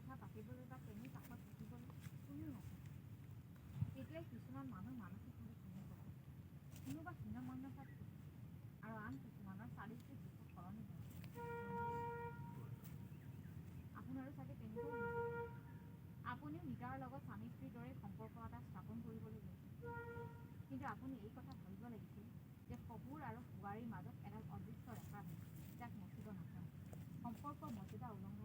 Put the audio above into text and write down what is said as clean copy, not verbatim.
কথা পাতিবলৈ বা তেনেই কাষত থাকিবলৈ কোনেও নাথাকে। তেতিয়াই কিছুমান মানুহ মানসিকভাৱে ভাঙি পৰে। কোনোবা হীনমন্যতাত ভোগে আৰু আন কিছুমানৰ চাৰিত্ৰিক দিশত সলনি হয়। আপোনাৰো চাগে তেনেকুৱাই হৈছে। আপুনিও নীতাৰ লগত স্বামী-স্ত্ৰীৰ দৰেই সম্পৰ্ক এটা স্থাপন কৰিবলৈ গৈছে। কিন্তু আপুনি এই কথা ভাবিব লাগিছিল যে শহুৰ আৰু বোৱাৰীৰ মাজত এডাল অদৃশ্য ৰেখা আছে, যাক মচিব নাপায়। সম্পৰ্কৰ মৰ্যাদা উলংঘা